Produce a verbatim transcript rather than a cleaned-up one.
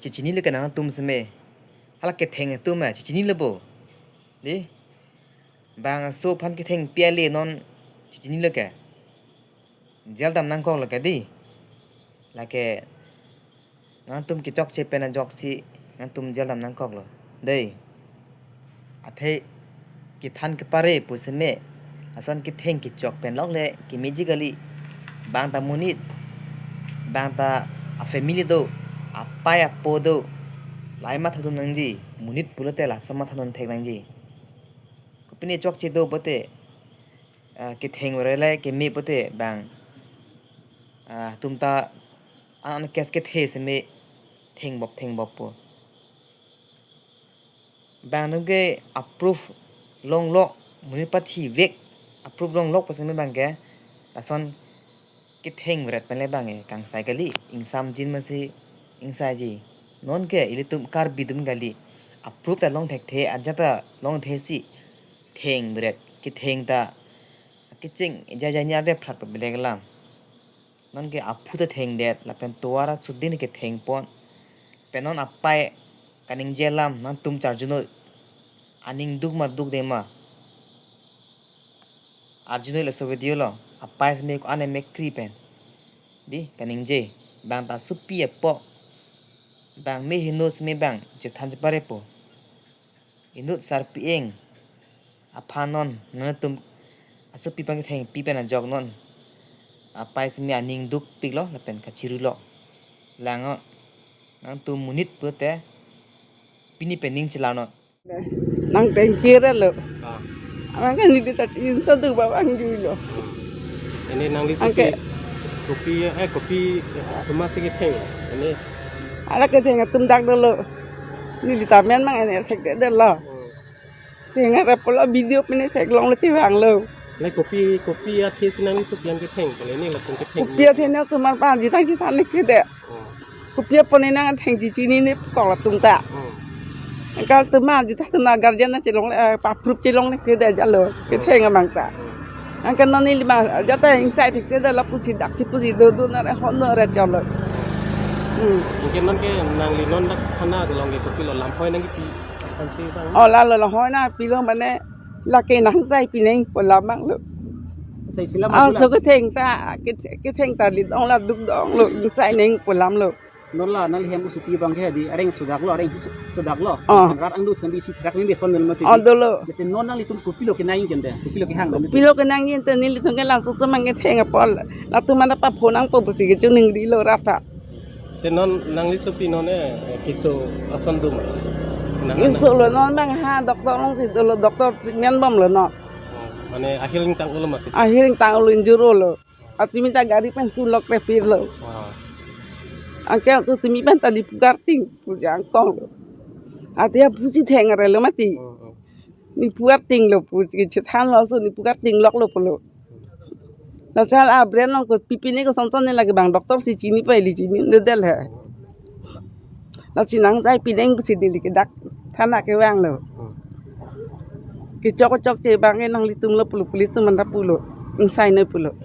Chechinilo ke nangtum seme. Hala ketheng atum eh, chechinilo bo. Di. Bang aso aphan kethengpi ale non chechinilo ke. Jail dam nangkoklo ke di. Lake nangtum kechokche pen ajoksi nangtum jail dam nangkoklo. Dei. Athe kethan kepare pu seme, lason ketheng kechok pen lok le kemeji kali. Bang ta monit, bang ta a family do, apei apo do, lahai matha dun nangji. Monit pulote lason matha dun thek nangji. Kopine chokche do pote, ah, ketheng veret le keme pote bang, ah, tum ta an case kethe seme thengbop thengbop po. Bang atum ke a proof longlok, monit pathi vek a proof longlok pu seme bang ke, lason ketheng veret pen le bang ke kangsai kali, ingsamjin masi ingsaiji. Non ke ilitum Karbi atum kali, a proof ta long thekthe, ajat ta long the si theng veret, ketheng ta kecheng ejai jai ni arde phrat pa belek alam. Non ke aphu ta thengdet, lapen tovar asudin ketheng pon. Pen non apei kaningje alam nangtum charjunoi. Aning duk ma dukde ma. Arjunoi laso video lo. Apei seme ko-an emek kri pen. Di kaningje. Bang ta asopi apo. Bang me heno seme bang chethan chepare po. Inut sarpi eng aphan non nangtum asopi aphan kethengpi pen ajok non. Apei seme aning dukpiklo lapen kachirilo. Lang non nangtum monit pulote pini pen ning chelang non. Nang thengpi re lo. Ah. Abang ke neli ta inso do ba bang juilo. Ini nangli Angke. Sopi, kopi, eh, kopi, eh, kemasi ketheng. Ini. Hala ketheng atum dak dolo. Neli ta men mang ini thekdetlo. Hmm. Theng arap pulo video pine theklonglo chevanglo. Nai kopi, kopi athe si nangli sopi an ketheng, pale ni latum ketheng. Kopi athe na sumar pa jitang jitang ni kede. Oh. Kopi apone nangthengji chinine kok latum ta. Oh. Kal tema jitang tema guardian na chelongle, eh, pa proof chelongle kede jalo. Ketheng amang ta. Oh. Angke non neli ma jata ingsai thekthedet lapusi daksi pusi do do na re hon no re jalo. Hmm. Angke non ke nangli non dak thana kelong ke kopilo lamhoi nangkipi. Aphan si bang. Oh, lalo lahoi nangpilo mane lake nangsai pineng pu alam abang lo. Sai sila Ah, mabula. So ketheng ta, keth-, ketheng ta lit ong la duk dong lo, ingsai neng pu alam lo. Non la nangli hem asopi abang ke di, areng sudak lo, areng su-, sudak lo. Oh. Angkat angdu sambi si thak ni beson nel mati. Oh, dolo. Jese non nanglitum kopilo kenangji ante, kopilo kehang. Kopilo kenangji ante nelitum ke langsung semang ketheng apot. Latum mana pa phone nangpo pusi kecho ningrilo rata. Te non nangli sopi non eh, eh, keso ason dum. Nang Keso lo non bang ha doctor alongsi dolo, doctor treatment bomlo non. Oh, mane ahir ingtang ulo mati. Ahir ingtang ulo injuro lo. Atumi ta gari pen sulok te pirlo. Wah. Angke tu tumi pen ta Diphu Karting pusi angtong lo. Ati aphusi theng arelo mati. Hmm, hmm. Diphu Karting lo pusi chethan lo so Diphu Karting lok lo pulo. Lasi hala a-brand along kopi pine koson son ne lake bang doctor si chini pa ili chinidetdet he. Lasi nangsai pineng pusi neli ke dak thana kevanglo. Kechok chokche bang ke nanglitum lo pulo, police atum anta pulo. Ingsainoi pulo.